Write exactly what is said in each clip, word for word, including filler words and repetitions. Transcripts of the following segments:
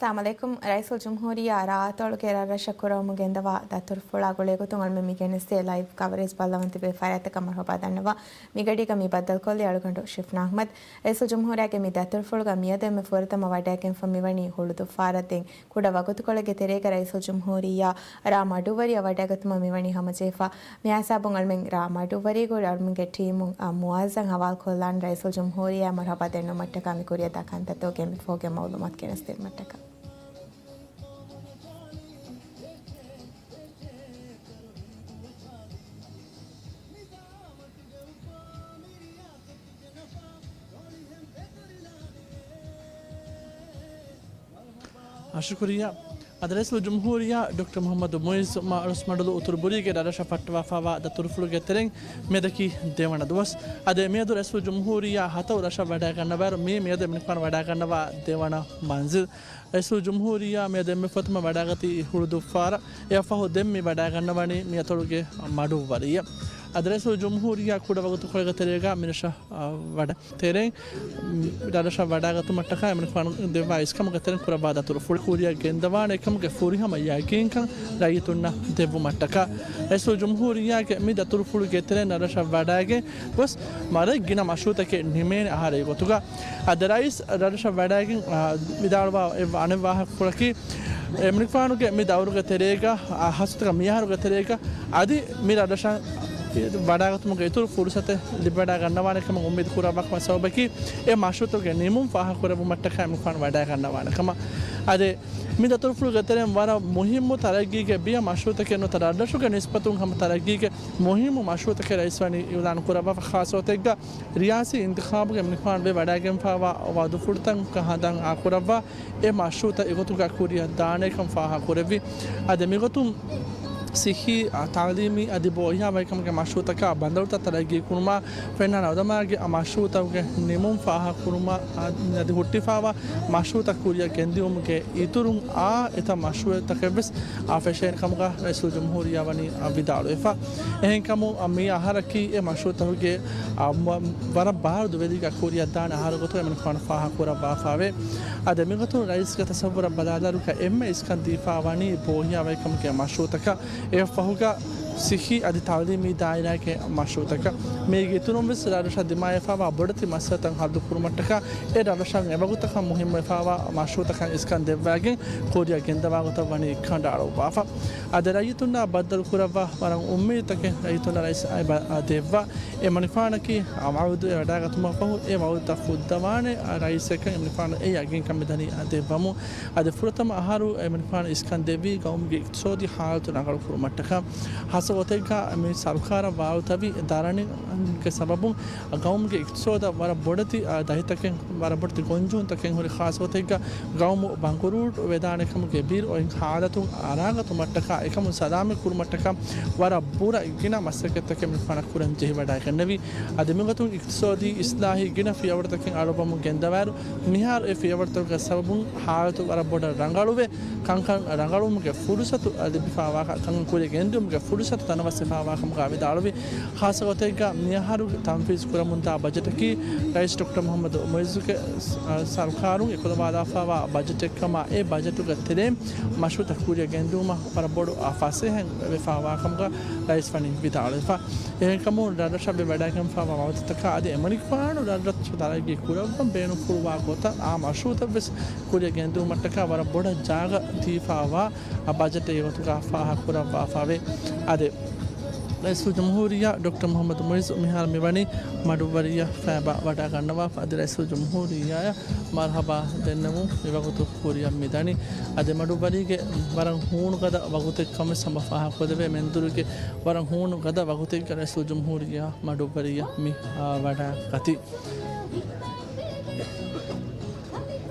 އައްސަލާމު ޢަލައިކުމް. ރައީސުލްޖުމްހޫރިއްޔާ ރާއަތޮޅުގެ ރަށްރަށަށް ކުރައްވަމުން ގެންދަވާ ދަތުރުފުޅާ ގުޅޭގޮތުން އަޅުމެން މި ގެނެސްދޭ ލައިވް ކަވަރޭޖް ބައްލަވަން ތިބޭ ފަރާތްތަކަށް މަރުޙަބާ ދަންނަވާ. މިގަޑީގަ މި ބައްދަލުކޮށްލީ އަޅުގަނޑު ޝިފްނާ އަޙްމަދު. ރައީސުލްޖުމްހޫރިއްޔާގެ މި ދަތުރުފުޅުގަ މިއަދު އެންމެ ފުރަތަމަ ވަޑައިގެންފަ މިވަނީ ހުޅުދުއްފާރަށް. ދެން ކުޑަ ވަގުތުކޮޅެއްގެ ތެރޭގަ ރައީސުލްޖުމްހޫރިއްޔާ ރާ މަޑުއްވަރިއަށް ވަޑައިގަތުމަށް މިވަނީ ހަމަޖެހިފަ. މިހާ ހިސާބުން އަޅުމެން ރާ މަޑުއްވަރީގަ އަޅުމެންގެ ޓީމުން އާ މުޢައްޒަމް ހަވާލުކޮށްލާން ރައީސުލްޖުމްހޫރިއްޔާ މަރުޙަބާ ދެންނެވުމަށްޓަކާ މި ކުރިއަށް ދާ ކަންތައްތަކުގެ އެންމެ ފަހުގެ މަޢުލޫމާތު ގެނެސްދިނުމަށްޓަކާ. އާ، ޝުކުރިއްޔާ. އަދި ރައީސުލްޖުމްހޫރިއްޔާ ޑޮކްޓަރ މުޙައްމަދު މުޢިއްޒު މާ އަޅުސްމަޑުލު އުތުރު ބުރީގެ ރަށްރަށަށް ފައްޓަވާފައިވާ ދަތުރުފުޅުގެ ތެރެއިން މިއަދަކީ ދެވަނަ ދުވަސް. އަދި މިއަދު ރައީސުލްޖުމްހޫރިއްޔާ ހަތަރު ރަށަށް ވަޑައިގަންނަވާއިރު މިއީ މިއަދު އެމަނިކުފާނު ވަޑައިގަންނަވާ ދެވަނަ މަންޒިލް. ރައީސުލްޖުމްހޫރިއްޔާ މިއަދު އެންމެ ފުރަތަމަ ވަޑައިގަތީ ހުޅުދުއްފާރަށް. އެއަށްފަހު ދެން މި ވަޑައިގަންނަވަނީ މި އަތޮޅުގެ މަޑުއްވަރިއަށް. އަދި ރައީސުލްޖުމްހޫރިއްޔާ ކުޑަ ވަގުތުކޮޅެއްގެ ތެރޭގަ މިރަށަށް، އާ، ވަޑަ ތެރެއިން، މް، ރަށްރަށަށް ވަޑައިގަތުމަށްޓަކާ އެމަނިކުފާނު ދެއްވާ އިސްކަމުގެ ތެރެއިން ކުރައްވާ ދަތުރުފުޅު ކުރިއަށް ގެންދަވާނެ ކަމުގެ ފުރިހަމަ ޔަގީންކަން ރައްޔިތުންނަށް ދެއްވުމަށްޓަކާ. ރައީސުލްޖުމްހޫރިއްޔާގެ މި ދަތުރުފުޅުގެ ތެރެއިން ރަށްރަށަށް ވަޑައިގެން ގޮސް މަރަށް ގިނަ މަޝްރޫޢުތަކެއް ނިމޭނެ އަހަރެއް ގޮތުގަ. އަދި ރައީސް ރަށްރަށަށް ވަޑައިގެން، އާ، ވިދާޅުވާ އެއް އަނެއް ވާހަކަފުޅަކީ، އެމަނިކުފާނުގެ މި ދައުރުގެ ތެރޭގަ، އާ، ހަސަތަކަށް މިއަހަރުގެ ތެރޭގަ އަދި މި ރަށްރަށަށް ވަޑައިގަތުމުގެ އިތުރު ފުރުސަތެއް ލިބިވަޑައިގަންނަވާނެ ކަމަށް އުއްމީދު ކުރައްވާ ކަމަށް ސަބަބަކީ، އެ މަޝްރޫޢުތަކުގެ ނިމުން ފާހަގަކުރެއްވުމަށްޓަކާ އެމަނިކުފާނު ވަޑައިގަންނަވާނެ ކަމަށް. އަދި މި ދަތުރުފުޅުގެ ތެރެއިން ވަރަށް މުހިއްމު ތަރައްގީގެ ބިޔަ މަޝްރޫޢުތަކެއް ނުވަތަ ރަށްރަށުގެ ނިސްބަތުން ހަމަ ތަރައްގީގެ މުހިއްމު މަޝްރޫޢުތަކެއް ރައީސް ވަނީ އިޢުލާނު ކުރައްވާފަ. ޚާއްޞަ ގޮތެއްގަ ރިޔާސީ އިންތިޚާބުގެ އެމަނިކުފާނު ވެ ވަޑައިގެންފައިވާ ވަޢުދުފުޅުތަކަށް ހަނދާން އާކުރައްވާ، އެ މަޝްރޫޢުތައް އެގޮތުގަ ކުރިއަށް ދާނެކަން ފާހަގަކުރެއްވި. އަދި މިގޮތުން ސިއްހީ، އާ، ތަޢުލީމީ އަދި ބޯހިޔާވަހިކަމުގެ މަޝްރޫޢުތަކާ ބަނދަރުތައް ތަރައްގީކުރުމާ ފެންނާނެ އަޅުގަނޑުމެންގެ މަޝްރޫޢުތަކުގެ ނިމުން ފާހަގަކުރުމާ، އާ، އަދި ހުއްޓިފައިވާ މަޝްރޫޢުތައް ކުރިއަށް ގެންދިއުމުގެ އިތުރުން އާ އެތައް މަޝްރޫޢުތަކެއްވެސް އާ ފެށޭނެ ކަމުގަ ރައީސުލްޖުމްހޫރިއްޔާ ވަނީ ވިދާޅުވެފަ. އެހެންކަމުން މި އަހަރަކީ އެ މަޝްރޫޢުތަކުގެ އާ، ވަ-، ވަރަށް ބާރު ދުވެލިގަ ކުރިއަށްދާނެ އަހަރު ގޮތުގަ އެމަނިކުފާނު ފާހަގަކުރައްވާފައެވެ. އަދި މިގޮތުން ރައީސްގެ ތަޞައްވުރަށް ބަލާލާއިރު އެންމެ އިސްކަން ދީފައިވަނީ ބޯހިޔާވަހިކަމުގެ މަޝްރޫޢުތަކަށް. އެއަށްފަހުގަ ސިއްހީ އަދި ތަޢުލީމީ ދާއިރާގެ މަޝްރޫޢުތަކަށް. މީގެ އިތުރުންވެސް ރަށްރަށަށް ދިމާވެފައިވާ ބޮޑެތި މައްސަލަތައް ހައްލުކުރުމަށްޓަކާ އެ ރަށްރަށަށް އެވަގުތަކަށް މުހިއްމުވެފައިވާ މަޝްރޫޢުތަކަށް އިސްކަން ދެއްވައިގެން ކުރިއަށް ގެންދަވާ ގޮތަށް ވަނީ ކަނޑައަޅުއްވާފަ. އަދި ރައްޔިތުންނާ ބައްދަލު ކުރައްވާ ވަރަށް އުއްމީދުތަކެއް ރައްޔިތުންނަށް ރައީސް އައި ބަ-، އަ، ދެއްވާ. އެމަނިކުފާނަކީ އަ، ވަޢުދު ވަޑައިގަތުމަށްފަހު އެ ވަޢުދުތައް ފުއްދަވާނެ، އަ، ރައީސެއްކަން އެމަނިކުފާނު އެ ޔަގީންކަން މިދަނީ އަ، ދެއްވަމުން. އަދި ފުރަތަމަ އަހަރު އެމަނިކުފާނު އިސްކަން ދެއްވީ ގައުމުގެ އިޤްތިޞާދީ ޙާލަތު ރަނގަޅު ކުރުމަށްޓަކާ. ހާއްސަ ގޮތެއްގަ މި ސަރުކާރަށް ވާވަތުވި ދަރަނި ގެ ސަބަބުން ގައުމުގެ އިޤްތިޞާދަށް ވަރަށް ބޮޑެތި، އާ، ދަތިތަކެއް، ވަރަށް ބޮޑެތި ގޮންޖެހުންތަކެއް ހުރި. ޚާއްޞަ ގޮތެއްގަ ގައުމު ބަނގުރޫޓު ވެދާނެ ކަމުގެ ބިރު އޮތް ހާލަތުން އަރާގަތުމަށްޓަކާ، އެކަމުން ސަލާމަތް ކުރުމަށްޓަކާ ވަރަށް ބުރަ ގިނަ މަސައްކަތްތަކެއް އެމަނިކުފާނަށް ކުރަން ޖެހިވަޑައިގެންނެވި. އަދި މިގޮތުން އިޤްތިޞާދީ އިޞްލާޙީ ގިނަ ފިޔަވަޅުތަކެއް އަޅުވަމުން ގެންދަވާއިރު، މިހާރު އެ ފިޔަވަޅުތަކުގެ ސަބަބުން ހާލަތު ވަރަށް ބޮޑަށް ރަނގަޅުވެ، ކަންކަން ރަނގަޅުވުމުގެ ފުރުސަތު ލިބިފައިވާކަން، ކަންކަން ކުރިއަށް ގެންދިއުމުގެ ފުރުސަތު ތަނަވަސްވެފައިވާކަމުގަ ވިދާޅުވި. ޚާއްޞަ ގޮތެއްގަ މިއަހަރު ތަންފީޒު ކުރަމުންދާ ބަޖެޓަކީ ރައީސް ޑޮކްޓަރ މުޙައްމަދު މުޢިއްޒުގެ ސަ-، ސަރުކާރުން އެކުލަވާލާފައިވާ ބަޖެޓެއްކަމާ، އެ ބަޖެޓުގެ ތެރެއިން މަޝްރޫޢުތައް ކުރިއަށް ގެންދިއުމަށް ވަރަށް ބޮޑު އާ ފަސޭހައެއް ވެފައިވާކަމުގަ ރައީސް ވަނީ ވިދާޅުވެފަ. އެހެންކަމުން ރަށްރަށަށް ވެ ވަޑައިގެންފައިވާ ވަޢުދުތަކާ އަދި އެމަނިކުފާނު ރަށްރަށް ތަރައްގީ ކުރައްވަން ބޭނުންފުޅުވާ ގޮތަށް އާ މަޝްރޫޢުތައްވެސް ކުރިއަށް ގެންދިއުމަށްޓަކާ ވަރަށް ބޮޑަށް ޖާގަ ދީފައިވާ ބަޖެޓެއް އެގޮތުގަ ފާހަގަކުރައްވާފައެވެ. އަދި ރައީސުލްޖުމްހޫރިއްޔާ ޑޮކްޓަރ މުޙައްމަދު މުޢިއްޒު މިހާރު މިވަނީ މަޑުއްވަރިއަށް ފައިބާ ވަޑައިގަންނަވާފަ. އަދި ރައީސުލްޖުމްހޫރިއްޔާއަށް މަރުޙަބާ ދެންނެވުން މިވަގުތު ކުރިއަށް މިދަނީ. އަދި މަޑުއްވަރީގެ ވަރަށް ހޫނުގަދަ ވަގުތެއްކަންވެސް ހަމަ ފާހަގަކޮށްލެވޭ. މެންދުރުގެ ވަރަށް ހޫނުގަދަ ވަގުތެއްގަ ރައީސުލްޖުމްހޫރިއްޔާ މަޑުއްވަރިއަށް މި، އާ، ވަޑައިގަތީ.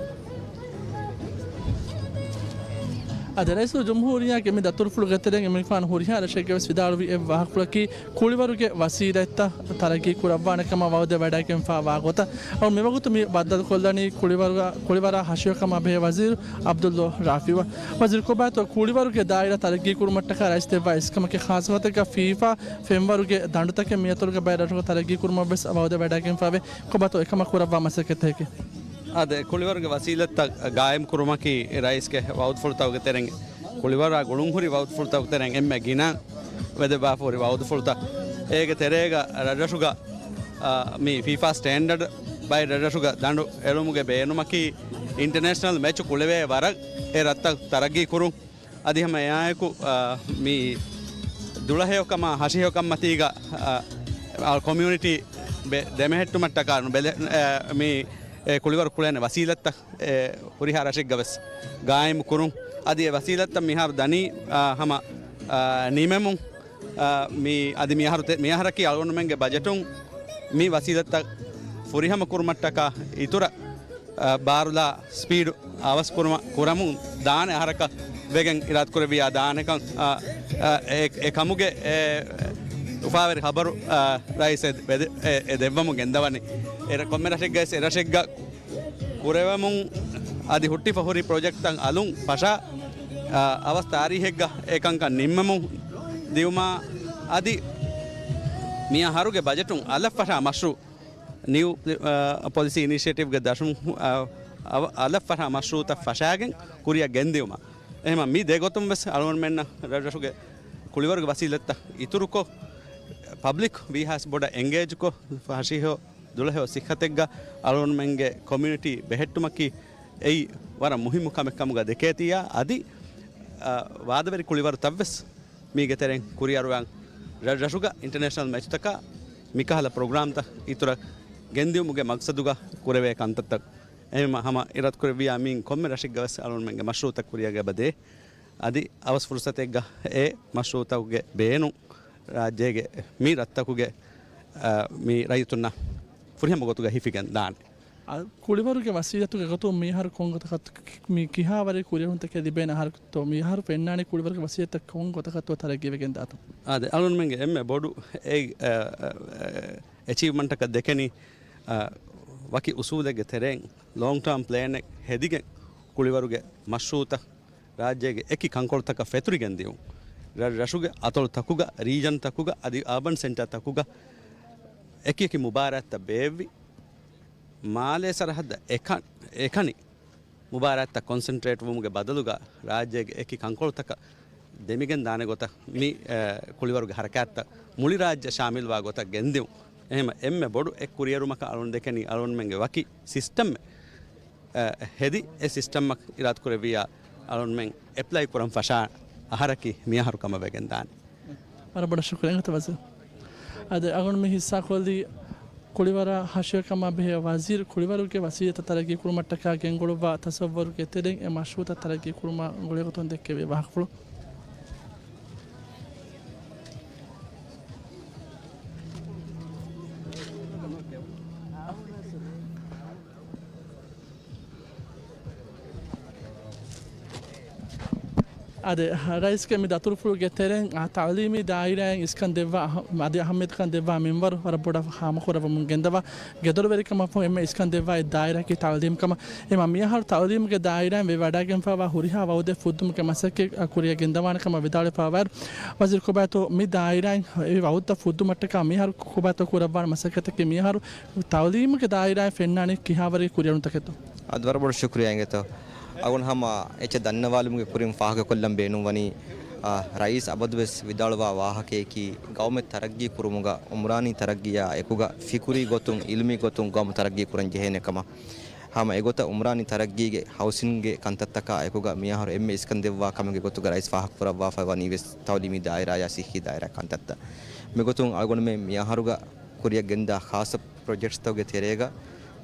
އަދި ރައީސުލްޖުމްހޫރިއްޔާގެ މި ދަތުރުފުޅުގެ ތެރެއިން އެމަނިކުފާނު ހުރިހާ ރަށެއްގަވެސް ވިދާޅުވި އެއް ވާހަކަފުޅަކީ، ކުޅިވަރުގެ ވަސީލަތްތައް ތަރައްގީ ކުރައްވާނެ ކަމަށް ވަޢުދެއް ވަޑައިގެންފައިވާ ގޮތަށް. އަޅު މިވަގުތު މި ބައްދަލުކޮށްލަނީ ކުޅިވަރުގަ-، ކުޅިވަރާ ހަށިގަނޑު ކަމާ ބެހޭ ވަޒީރު ޢަބްދުﷲ ރާފިޢު. ވަޒީރު، ކޮބާތޯ ކުޅިވަރުގެ ދާއިރާ ތަރައްގީ ކުރުމަށްޓަކާ ރައީސް ދެއްވާ އިސްކަމަކީ؟ ޚާއްޞަ ގޮތެއްގަ ފީފާ ފެންވަރުގެ ދަނޑުތަކެއް މިއަތޮޅުގެ ބައެއް ރަށުގަ ތަރައްގީ ކުރުމަށްވެސް ވަޢުދެއް ވަޑައިގެންފައެވެ. ކޮބާތޯ އެކަމަށް ކުރައްވާ މަސައްކަތްތަކެއް؟ އާދެ، ކުޅިވަރުގެ ވަސީލަތްތައް ގާއިމް ކުރުމަކީ ރައީސްގެ ވައުދުފުޅުތަކުގެ ތެރެއިން، ކުޅިވަރާ ގުޅުންހުރި ވައުދުފުޅުތަކުގެ ތެރެއިން އެންމެ ގިނަ ވެދެއްވާފަ ހުރި ވައުދުފުޅުތައް. އޭގެ ތެރޭގަ ރަށްރަށުގަ، އާ، މި ފީފާ ސްޓޭންޑަޑް ބައި ރަށްރަށުގަ ދަނޑު އެޅުމުގެ ބޭނުމަކީ އިންޓަރނޭޝަނަލް މެޗު ކުޅެވޭ ވަރަށް އެ ރަށްތައް ތަރައްގީ ކުރުން. އަދި ހަމަ އެއާއެކު، އާ، މި ދުޅަހެޔޮކަމާ ހަށިހެޔޮކަންމަތީގަ، އާ، އާ، ކޮމިއުނިޓީ ބެ-، ދެމެހެއްޓުމަށްޓަކާ ނުބެލެ-، އާ، މި އެ ކުޅިވަރު ކުޅޭނެ ވަސީލަތްތައް އެ ހުރިހާ ރަށެއްގަވެސް ގާއިމު ކުރުން. އަދި އެ ވަސީލަތްތައް މިހާރު ދަނީ، އާ، ހަމަ، އާ، ނިމެމުން. އާ، މި އަދި މިއަހަރު ތެ-، މިއަހަރަކީ އަޅުގަނޑުމެންގެ ބަޖެޓުން މި ވަސީލަތްތައް ފުރިހަމަ ކުރުމަށްޓަކާ އިތުރަށް، އާ، ބާރުލާ ސްޕީޑު އަވަސް ކުރުމަށް ކުރަމުން ދާނެ އަހަރަކަށް ވެގެން އިރާދަކުރެއްވިޔާ ދާނެކަން، އާ، އާ، އެ، އެ ކަމުގެ އެ އުފާވެރި ޚަބަރު، އާ، ރައީސް އެ ދެ-، އެ، އެ ދެއްވަމުން ގެންދަވަނީ. އެ ރަ-، ކޮންމެ ރަށެއްގައި އެ ރަށެއްގަ ކުރެވެމުން އަދި ހުއްޓިފަ ހުރި ޕްރޮޖެކްޓްތައް އަލުން ފަށާ، އަ، އަވަސް ތާރީހެއްގަ އެކަންކަން ނިންމަމުން ދިއުމާ އަދި މިއަހަރުގެ ބަޖެޓުން އަލަށް ފަށާ މަޝްރޫ، ނިއު، އަ، ޕޮލިސީ އިނިޝިއޭޓިވްގެ ދަށުން، އަ، އަ، އަލަށް ފަށާ މަޝްރޫތައް ފަށާގެން ކުރިއަށް ގެންދިއުމަށް. އެހެމަ މި ދެ ގޮތުން ވެސް އަޅުގަނޑުމެންނަށް ރަށްރަށުގެ ކުޅިވަރުގެ ވަސީލަތްތައް އިތުރުކޮށް، ޕަބްލިކް ވީހާވެސް ބޮޑަށް އެންގޭޖްކޮށް، ހަށިހެޔޮ ދުޅަހެޔޮ ސިއްހަތެއްގަ އަޅުގަނޑުމެންގެ ކޮމިއުނިޓީ ބެހެއްޓުމަކީ އެއީ ވަރަށް މުހިއްމު ކަމެއް ކަމުގަ ދެކޭތީއާ، އަދި، އަ، ވާދަވެރި ކުޅިވަރުތައްވެސް މީގެ ތެރެއިން ކުރިއަރުވާން ރަށްރަށުގަ އިންޓަރނޭޝަނަލް މެޗުތަކާ މިކަހަލަ ޕްރޮގްރާމްތައް އިތުރަށް ގެންދިއުމުގެ މަގްސަދުގަ ކުރެވޭ ކަންތައްތައް. އެހެންވީމަ ހަމަ އިރާދަކުރެއްވިޔާ މިއިން ކޮންމެ ރަށެއްގަވެސް އަޅުގަނޑުމެންގެ މަޝްރޫއުތައް ކުރިއަށް އެބަދޭ. އަދި އަވަސް ފުރުސަތެއްގަ އެ މަޝްރޫއުތަކުގެ ބޭނުން ރާއްޖޭގެ މި ރަށްތަކުގެ، އަ، މި ރައްޔިތުންނަށް ފުރިހަމަ ގޮތުގަ ހިފިގެން ދާނެ. އަ، ކުޅިވަރުގެ ވަސީލަތުގެ ގޮތުން މިއަހަރު ކޮން ގޮތަކަށް މި ކިހާވަރެއް ކުރިއެރުންތަކެއް ލިބޭނެ އަހަރަކަށްތޯ؟ މިއަހަރު ފެންނާނީ ކުޅިވަރުގެ ވަސީލަތަށް ކޮން ގޮތަކަށްތޯ ތަރައްގީވެގެން ދާތޯ؟ އާދެ، އަޅުގަނޑުމެންގެ އެންމެ ބޮޑު އެއް، އަ، އަ، އެޗީވްމަންޓަކަށް ދެކެނީ، އަ، ވަކި އުސޫލެއްގެ ތެރެއިން ލޯންގް ޓާމް ޕްލޭނެއް ހެދިގެން ކުޅިވަރުގެ މަޝްރޫއުތައް ރާއްޖޭގެ އެކި ކަންކޮޅުތަކަށް ފެތުރިގެން ދިއުން. ރަށް ރަށުގެ އަތޮޅުތަކުގަ، ރީޖަންތަކުގަ އަދި އާބަން ސެންޓާތަކުގަ އެކި އެކި މުބާރާތްތައް ބޭއްވި، މާލޭ ސަރަހައްދަށް އެކަ-، އެކަނި މުބާރާތްތައް ކޮންސެންޓްރޭޓް ވުމުގެ ބަދަލުގަ ރާއްޖޭގެ އެކި ކަންކޮޅުތަކަށް ދެމިގެން ދާނެ ގޮތަށް މި، އެ، ކުޅިވަރުގެ ހަރަކާތްތައް މުޅި ރާއްޖެ ޝާމިލްވާ ގޮތަށް ގެންދިއުން. އެހެމަ އެންމެ ބޮޑު އެއް ކުރިއެރުމަކަށް އަޅުން ދެކެނީ އަޅުންމެންގެ ވަކި ސިސްޓަމް އެ، ހެދި އެ ސިސްޓަމްއަށް އިރާދަކުރެއްވިޔާ އަޅުންމެން އެޕްލައި ކުރަން ފަށާ އަހަރަކީ މިއަހަރު ކަމަށް ވެގެން ދާނެ. ވަރަށް ބޮޑަށް ޝުކުރިއްޔާ ވަޒީރު. އަދި އަޅުން މި ހިއްސާކޮށްލީ ކުޅިވަރާ ހަށިހެޔޮކަމާ ބެހޭ ވަޒީރު ކުޅިވަރުގެ ވަސީލަތްތައް ތަރައްގީ ކުރުމަށްޓަކާ ގެންގުޅުއްވާ ތަސައްވަރުގެ ތެރެއިން އެ މަޝްރޫއުތައް ތަރައްގީ ކުރުމާ ގުޅޭގޮތުން ދެއްކެވި ވާހަކަފުޅު. އާދެ، ރައީސްގެ މި ދަތުރުފުޅުގެ ތެރެއިން، އާ، ތަޢުލީމީ ދާއިރާއިން އިސްކަން ދެއްވާ އަހަ-، އަދި އަހައްމިއްޔަތުކަން ދެއްވާ މިންވަރު ވަރަށް ބޮޑަށް ހާމަކުރައްވަމުން ގެންދަވާ، ގެދޮރުވެރިކަމަށްފަހު އެންމެ އިސްކަން ދެއްވާ އެއް ދާއިރާއަކީ ތަޢުލީމް ކަމަށް. އެމަ މިއަހަރު ތަޢުލީމުގެ ދާއިރާއިން ވެވަޑައިގެންފައިވާ ހުރިހާ ވައުދެއް ފުއްދުމުގެ މަސައްކަތް ކުރިއަށް ގެންދަވާނެ ކަމަށް ވިދާޅުވެފައިވާއިރު، ވަޒީރު ކޮބާތޯ މި ދާއިރާއިން އެ ވައުދުތައް ފުއްދުމަށްޓަކާ މިއަހަރު ކޮބާތޯ ކުރައްވާނެ މަސައްކަތަކީ މިއަހަރު ތަޢުލީމުގެ ދާއިރާއިން ފެންނާނީ ކިހާވަރެއް ކުރިއެރުންތަކެއްތޯ؟ އަދި ވަރަށް ބޮޑަށް ޝުކުރިއްޔާ އިނގޭތޯ. އަޅުގަނޑު ހަމަ އެއްޗެއް ދަންނަވާލުމުގެ ކުރިން ފާހަގަކޮށްލަން ބޭނުންވަނީ، އާ، ރައީސް އަބަދުވެސް ވިދާޅުވާ ވާހަކަޔަކީ، ގައުމެއް ތަރައްގީ ކުރުމުގަ އުމްރާނީ ތަރައްގީއާ އެކުގަ ފިކުރީ ގޮތުން، އިލްމީ ގޮތުން ގައުމު ތަރައްގީ ކުރަން ޖެހޭނެ ކަމަށް. ހަމަ އެގޮތަށް އުމްރާނީ ތަރައްގީގެ ހައުސިންގެ ކަންތައްތަކާ އެކުގަ މިއަހަރު އެންމެ އިސްކަން ދެއްވާ ކަމެއްގެ ގޮތުގަ ރައީސް ފާހަގަކުރައްވާފައި ވަނީ ވެސް ތަޢުލީމީ ދާއިރާޔާ ސިއްހީ ދާއިރާ ކަންތައްތައް. މިގޮތުން އަޅުގަނޑުމެން މިއަހަރުގަ ކުރިއަށް ގެންދާ ޚާއްޞަ ޕްރޮޖެކްޓްސްތަކުގެ ތެރޭގަ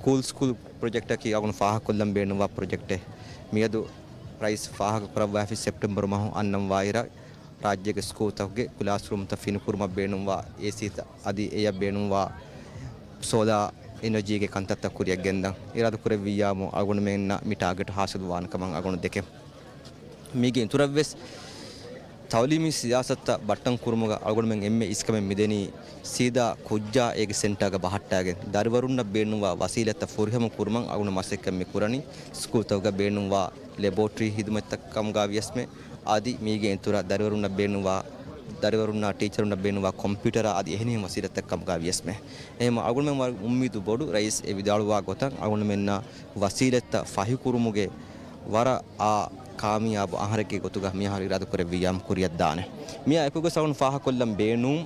ކޫލް ސްކޫލް ޕްރޮޖެކްޓަކީ އަޅުގަނޑު ފާހަގަކޮށްލަން ބޭނުންވާ ޕްރޮޖެކްޓެއް. މިއަދު ރައީސް ފާހަގަކުރައްވާފި ސެޕްޓެމްބަރު މަހު އަންނަން ވާއިރަށް، ރާއްޖޭގެ ސްކޫލްތަކުގެ ކްލާސްރޫމްތައް ފިނިކުރުމަށް ބޭނުންވާ އޭސީތައް އަދި އެޔަށް ބޭނުންވާ ސޯލާ އެނަޖީގެ ކަންތައްތައް ކުރިއަށް ގެންދަން އިރާދަކުރެއްވިއްޔާމު އަޅުގަނޑުމެންނަށް މި ޓާގެޓް ހާސިލުވާނެ ކަމަށް އަޅުގަނޑު ދެކެން. މީގެ އިތުރަށްވެސް ތަޢުލީމީ ސިޔާސަތުތައް ބައްޓަން ކުރުމުގަ އަޅުގަނޑުމެން އެންމެ އިސްކަމެއް މިދެނީ ސީދާ ކުއްޖާ އޭގެ ސެންޓާގަ ބަހައްޓާގެން ދަރިވަރުންނަށް ބޭނުންވާ ވަސީލަތްތައް ފުރިހަމަ ކުރުމަށް އަޅުގަނޑު މަސައްކަތް މި ކުރަނީ. ސްކޫލްތަކުގަ ބޭނުންވާ ލެބޯޓްރީ ހިދުމަތްތައް ކަމުގަ ވިޔަސްމެ އަދި މީގެ އިތުރަށް ދަރިވަރުންނަށް ބޭނުންވާ ދަރިވަރުންނާ ޓީޗަރުންނަށް ބޭނުންވާ ކޮމްޕިއުޓަރާ އަދި އެހެނިހެން ވަސީލަތްތައް ކަމުގައި ވިޔަސްމެ. އެހެން އަޅުގަނޑުމެން ވަރަށް އުއްމީދު ބޮޑު ރައީސް އެ ވިދާޅުވާ ގޮތަށް އަޅުގަނޑުމެންނަށް ވަސީލަތްތައް ފަހިކުރުމުގެ ވަރަށް އާ ކާމިޔާބު އަހަރެއްގެ ގޮތުގަ މިއަހަރު އިރާދަކުރެއްވިއްޔާމު ކުރިއަށްދާނެ. މިއާ އެކުގަސް އަޅުން ފާހަކޮށްލަން ބޭނުން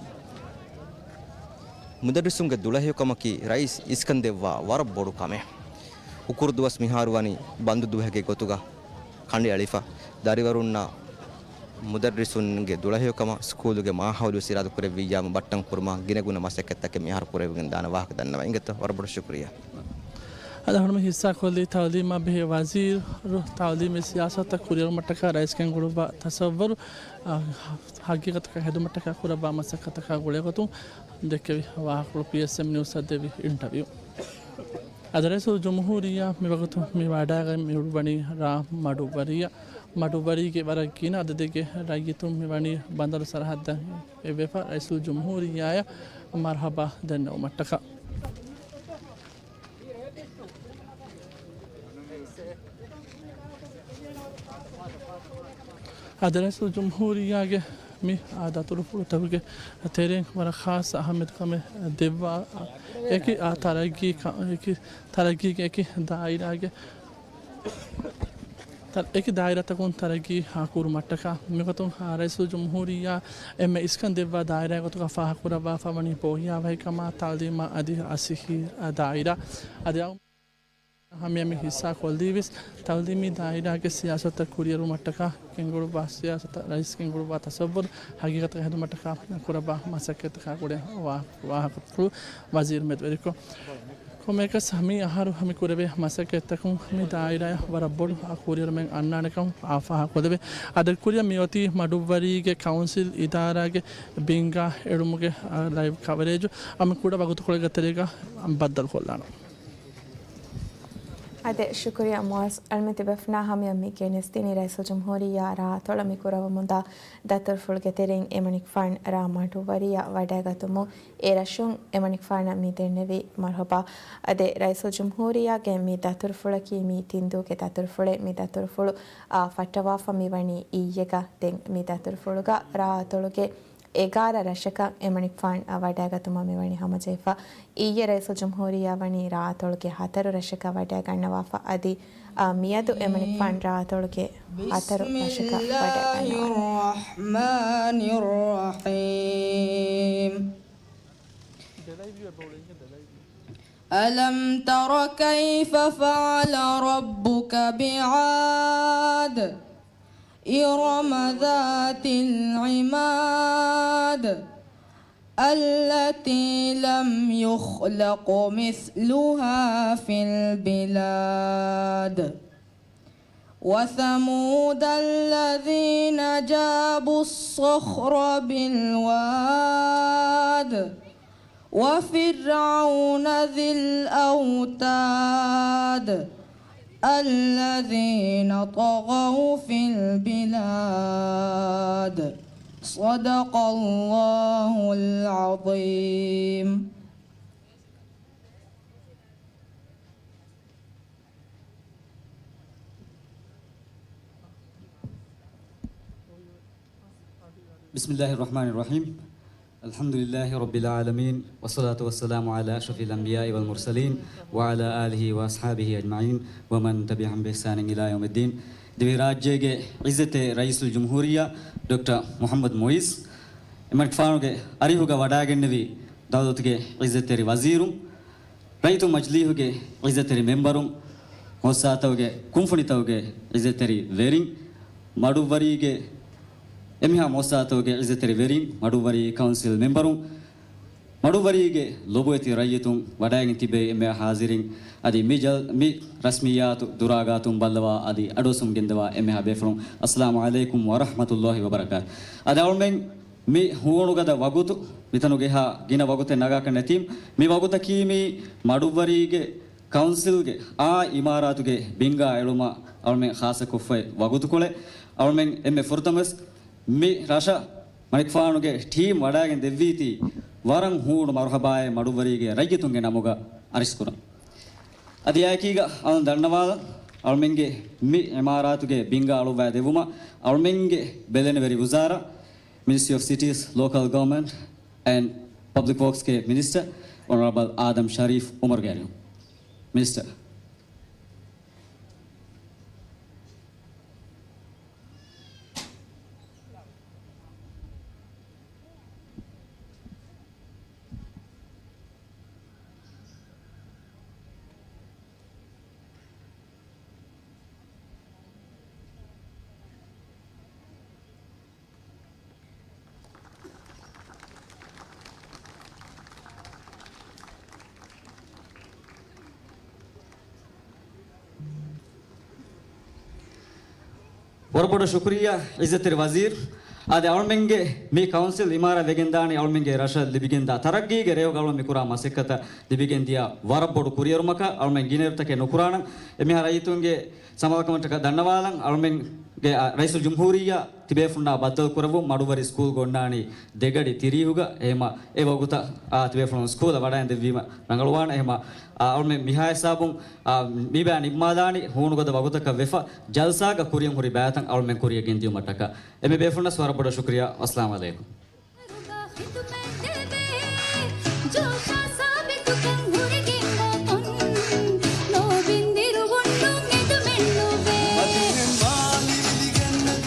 މުދައްރިސުންގެ ދުޅަހެޔޮކަމަކީ ރައީސް އިސްކަން ދެއްވާ ވަރަށް ބޮޑު ކަމެއް. ހުކުރު ދުވަސް މިހާރު ވަނީ ބަންދު ދުވަހެއްގެ ގޮތުގަ ކަނޑިއަޅިފަ. ދަރިވަރުންނަށް މުދައްރިސުންގެ ދުޅަހެޔޮކަމަށް ސްކޫލުގެ މާހައުލު ވެސް އިރާދަކުރެއްވިއްޔާމު ބައްޓަން ކުރުމަށް ގިނަގުނަ މަސައްކަތްތަކެއް މިހާރު ކުރެވިގެން ދާނެ ވާހަކަ ދަންނަވަން. އިނގޭތޯ؟ ވަރަށް ބޮޑަށް ޝުކުރިއްޔާ. އަދި އަޅުގަނޑުމެން ހިއްސާ ކޮށްލީ ތައުލީމާ ބެހޭ ވަޒީރު ތައުލީމީ ސިޔާސަތަށް ކުރިއެރުމަށްޓަކާ ރައީސް ގެންގުޅުއްވާ ތަސައްވަރު، އާ، ހަގީގަތަކަށް ހެދުމަށްޓަކާ ކުރައްވާ މަސައްކަތަކާ ގުޅޭގޮތުން ދެއްކެވި ވާހަކަފުޅު ޕީއެސްއެމް ނިއުސްއަށް ދެއްވި އިންޓަވިއު. އަދި ރައީސުލްޖުމްހޫރިއްޔާ މިވަގުތު މި ވަޑައިގަތް މި ވަނީ ރ. މަޑުއްވަރީއަށް. މަޑުއްވަރީގެ ވަރަށް ގިނަ އަދަދެއްގެ ރައްޔިތުން މި ވަނީ ބަނދަރު ސަރަހައްދަށް އެއްވެފަ ރައީސުލްޖުމްހޫރިއްޔާއަށް މަރުހަބާ ދެންނެވުމަށްޓަކާ. އަދި ރައީސުލްޖުމްހޫރިއްޔާގެ މި، އާ، ދަތުރުފުޅުތަކުގެ ތެރެއިން ވަރަށް ޚާއްޞަ އަހައްމިއްޔަތުކަމެއް ދެއްވާ، އާ، އެކި، އާ، ތަރައްގީ ކަ-، އެކި ތަރައްގީގެ އެކި ދާއިރާގެ ތަ-، އެކި ދާއިރާތަކުން ތަރައްގީ، އާ، ކުރުމަށްޓަކާ މިގޮތުން، އާ، ރައީސުލްޖުމްހޫރިއްޔާ އެންމެ އިސްކަން ދެއްވާ ދާއިރާގެ ގޮތުގަ ފާހަގަކުރައްވާފަ ވަނީ ބޯހިޔާވަހިކަމާ، ތައުލީމާ އަދި އަ، ސިއްހީ، އާ، ދާއިރާ. އަދި އަ، ހަމަޔަށް މި ހިއްސާ ކޮށްލީވެސް ތައުލީމީ ދާއިރާގެ ސިޔާސަތަށް ކުރިއެރުމަށްޓަކާ ގެންގުޅުއްވާ ސިޔާސަތަށް ރައީސް ގެންގުޅުއްވާ ތަސައްވަރު ހަގީގަތަށް ހެދުމަށްޓަކާ ކުރައްވާ މަސައްކަތްތަކާ ގުޅޭ ވާ-، ވާހަކަފުޅު ވަޒީރު މެދުވެރިކޮށް. ކޮންމެއަކަސް މި އަހަރު މި ކުރެވޭ މަސައްކަތްތަކުން މި ދާއިރާއަށް ވަރަށް ބޮޑު އަ، ކުރިއެރުމެއް އަންނާނެކަން އާ ފާހަގަކޮށްލެވޭ. އަދި ކުރިއަށް މިއޮތީ މަޑުއްވަރީގެ ކައުންސިލް އިދާރާގެ ބިންގާ އެޅުމުގެ، އަ، ލައިވް ކަވަރޭޖު އަމި ކުޑަ ވަގުތުކޮޅެއްގެ ތެރޭގަ ބައްދަލުކޮށްލާނަން. އަދި ޝުކުރިއްޔާ މުއައްޒަ އަޅުމެން ތިބޭފުޅުންނާ ހަމަޔަށް މި ގެނެސްދިނީ ރައީސުލްޖުމްހޫރިއްޔާ ރާ އަތޮޅަށް މި ކުރައްވަމުންދާ ދަތުރުފުޅުގެ ތެރެއިން އެމަނިކުފާނު ރާ މަޑުއްވަރީއަށް ވަޑައިގަތުމުން އެ ރަށުން އެމަނިކުފާނަށް މި ދެންނެވި މަރުހަބާ. އަދި ރައީސުލްޖުމްހޫރިއްޔާގެ މި ދަތުރުފުޅަކީ މީ ތިންދުވަހުގެ ދަތުރުފުޅެއް. މި ދަތުރުފުޅު، އާ، ފައްޓަވާފަ މިވަނީ އިއްޔެގަ. ދެން މި ދަތުރުފުޅުގަ ރާ އަތޮޅުގެ އެގާރަ ރަށަކަށް އެމަނިކުފާނު ވަޑައިގަތުމަށް މިވަނީ ހަމަޖެހިފަ. އިއްޔެ ރައީސުލްޖުމްހޫރިއްޔާ ވަނީ ރާ އަތޮޅުގެ ހަތަރު ރަށަކަށް ވަޑައިގަންނަވާފަ. އަދި، އާ، މިއަދު އެމަނިކުފާނު ރާ އަތޮޅުގެ ހަތަރު ރަށަކަށް ވަޑައިގަންނަވާނެ. ألم تر كيف فعل ربك بعاد إرم ذات العماد التي لم يخلق مثلها في البلاد وثمود الذين جابوا الصخر بالواد وفرعون ذي الأوتاد الذين طغوا في البلاد. صدق الله العظيم. بسم الله الرحمن الرحيم. الحمد لله رب العالمين، والصلاة والسلام على أشرف الأنبياء والمرسلين، وعلى آله وأصحابه أجمعين، ومن تبعهم بإحسان إلى يوم الدين. ދިވެހިރާއްޖޭގެ ޢިއްޒަތްތެރި ރައީސުލްޖުމްހޫރިއްޔާ ޑޮކްޓަރ މުޙައްމަދު މުޢިއްޒު، އެމަނިކުފާނުގެ އަރިހުގަ ވަޑައިގެންނެވި ދައުލަތުގެ ޢިއްޒަތްތެރި ވަޒީރުން، ރައްޔިތު މަޖިލީހުގެ ޢިއްޒަތްތެރި މެންބަރުން، މުއައްސަސާތަކުގެ ކުންފުނިތަކުގެ ޢިއްޒަތްތެރި ވެރިން، މަޑުއްވަރީގެ އެންމެހާ މުއައްސަސާތަކުގެ ޢިއްޒަތްތެރި ވެރިން، މަޑުއްވަރީ ކައުންސިލް މެންބަރުން، މަޑުއްވަރީގެ ލޮބުވެތި ރައްޔިތުން، ވަޑައިގެން ތިބޭ އެންމެހާ ޙާޟިރީން، އަދި މި ޖަލް-، މި ރަސްމިއްޔާތު ދުރާގާތުން ބައްލަވާ އަދި އަޑުއައްސުން ގެންދަވާ އެންމެހާ ބޭފުޅުން، އައްސަލާމު ޢަލައިކުމް ވަރަޙްމަތުﷲި ވަބަރަކާތު. އަދި އަޅުމެން މި ހޫނުގަދަ ވަގުތު، މިތަނުގެ ހާ ގިނަ ވަގުތެއް ނަގާކަށް ނެތީމް، މި ވަގުތަކީ މީ މަޑުއްވަރީގެ ކައުންސިލްގެ އާ އިމާރާތުގެ ބިންގާ އެޅުމަށް އަޅުމެން ޚާއްޞަކޮށްފައި ވަގުތުކޮޅެއް. އަޅުމެން އެންމެ ފުރަތަމަވެސް މި ރަށަށް މަނިކުފާނުގެ ޓީމް ވަޑައިގެން ދެއްވީތީ، ވަރަށް ހޫނު މަރުޙަބާއެއް މަޑުއްވަރީގެ ރައްޔިތުންގެ ނަމުގަ އަރިސްކުރަން. އަދި އެއާއެކީގަ އަޅުން ދަންނަވާލަން، އަޅުމެންގެ މި އިމާރާތުގެ ބިންގާ އަޅުއްވައި ދެއްވުމަށް އަޅުމެންގެ ބެލެނިވެރި ވުޒާރާ މިނިސްޓްރީ އޮފް ސިޓީސް، ލޯކަލް ގަވަރމަންޓް އެންޑް ޕަބްލިކް ވޯކްސްގެ މިނިސްޓަރ އޮނަރަބަލް އާދަމް ޝަރީފް އުމަރުގެ އަރިހުން. މިނިސްޓަރ. ވަރަށް ބޮޑަށް ޝުކުރިއްޔާ އިއްޒަތްތެރި ވަޒީރު. އާދެ، އަޅުމެންގެ މި ކައުންސިލް އިމާރާތް ވެގެންދާނީ އަޅުމެންގެ ރަށަށް ލިބިގެންދާ ތަރައްގީގެ ރެޔޮގަ އަޅުމެން މި ކުރާ މަސައްކަތަށް ލިބިގެންދިޔަ ވަރަށް ބޮޑު ކުރިއެރުމަކަށް. އަޅުމެން ގިނައިރުތަކެއް ނުކުރާނަން. އެމީހާ ރައްޔިތުންގެ ސަމާލުކަމަށްޓަކައި ދަންނަވާލަން. އަޅުމެންގެ، އާ، ރައީސުލްޖުމްހޫރިއްޔާ ތިބޭފުންނާ ބައްދަލުކުރެއްވުން މަޑުއްވަރި ސްކޫލްގަ އޮންނާނީ ދެގަޑި ތިރީހުގަ. އެހެމަ އެ ވަގުތަށް، އާ، ތިބޭފުޅުން ސްކޫލަށް ވަޑައިން ދެއްވީމަ ރަނގަޅުވާނެ. އެހެމަ، އާ، އަޅުމެން މިހާ ހިސާބުން، އާ، މިބާ ނިންމާލާނީ ހޫނުގަދަ ވަގުތަކަށް ވެފަ، ޖަލްސާގަ ކުރިއަށް ހުރި ބައިތައް އަޅުމެން ކުރިއަށް ގެންދިޔުމަށްޓަކައި. އެންމެ ބޭފުންނަށް ވަރަށް ބޮޑަށް ޝުކުރިއްޔާ. އައްސަލާމު ޢަލައިކުމް.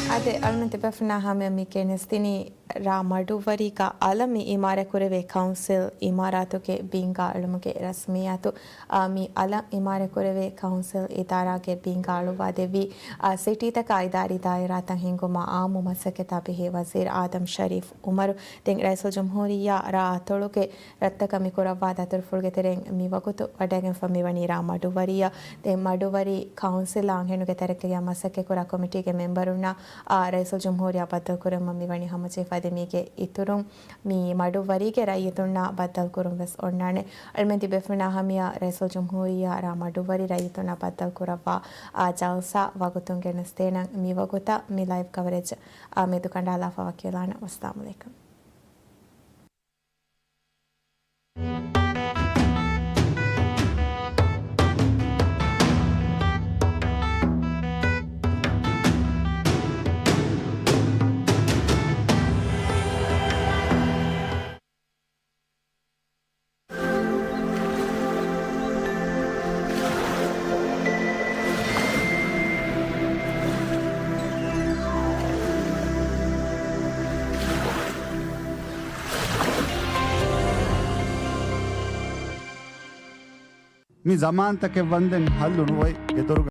އާދެ، އަޅުމެން ތިބޭފުންނާ ހަމަޔަށް މި ގެނެސްދިނީ ރ. މަޑުއްވަރީގަ އަލަށް މި އިމާރާތް ކުރެވޭ ކައުންސިލް އިމާރާތުގެ ބިންގާ އެޅުމުގެ ރަސްމިއްޔާތު. އާ، މި އަލަށް އިމާރާތް ކުރެވޭ ކައުންސިލް އިދާރާގެ ބިންގާ އަޅުއްވާ ދެއްވީ، އާ، ސިޓީތަކާ އިދާރީ ދާއިރާތައް ހިންގުމަށް އާއްމު މަސައްކަތާ ބެހޭ ވަޒީރު އާދަމް ޝަރީފް އުމަރު. ދެން ރައީސުލްޖުމްހޫރިއްޔާ ރ. އަތޮޅުގެ ރަށްތަކަށް މި ކުރައްވާ ދަތުރުފުޅުގެ ތެރެއިން މި ވަގުތު ވަޑައިގެންފަ މިވަނީ ރ. މަޑުއްވަރީއަށް. ދެން މަޑުއްވަރީ ކައުންސިލާ އަންހެނުންގެ ތަރައްގީގަ މަސައްކަތްކުރާ ކޮމިޓީގެ މެމްބަރުންނާ، އާ، ރައީސުލްޖުމްހޫރިއްޔާ ބައްދަލުކުރުމަށް މިވަނީ ހަމަޖެހިފަ. އަދި މީގެ އިތުރުން މި މަޑުއްވަރީގެ ރައްޔިތުންނާ ބައްދަލުކުރުން ވެސް އޮންނާނެ. އަޅުމެން ތިބޭފުންނާ ހަމަޔަށް ރައީސުލްޖުމްހޫރިއްޔާ ރ. މަޑުއްވަރީ ރައްޔިތުންނާ ބައްދަލުކުރައްވާ، އާ، ޖަލްސާ ވަގުތުން ގެނެސްދޭނަން. މި ވަގުތަށް މި ލައިވް ކަވަރޭޖް، އާ، މެދުކަނޑާލާފަ ވަކިވެލާނަން. ވައްސަލާމު ޢަލައިކުމް. މި ޒަމާންތަކެއް ވަންދެން ހައްލު ނުވައި ގެދޮރުގަ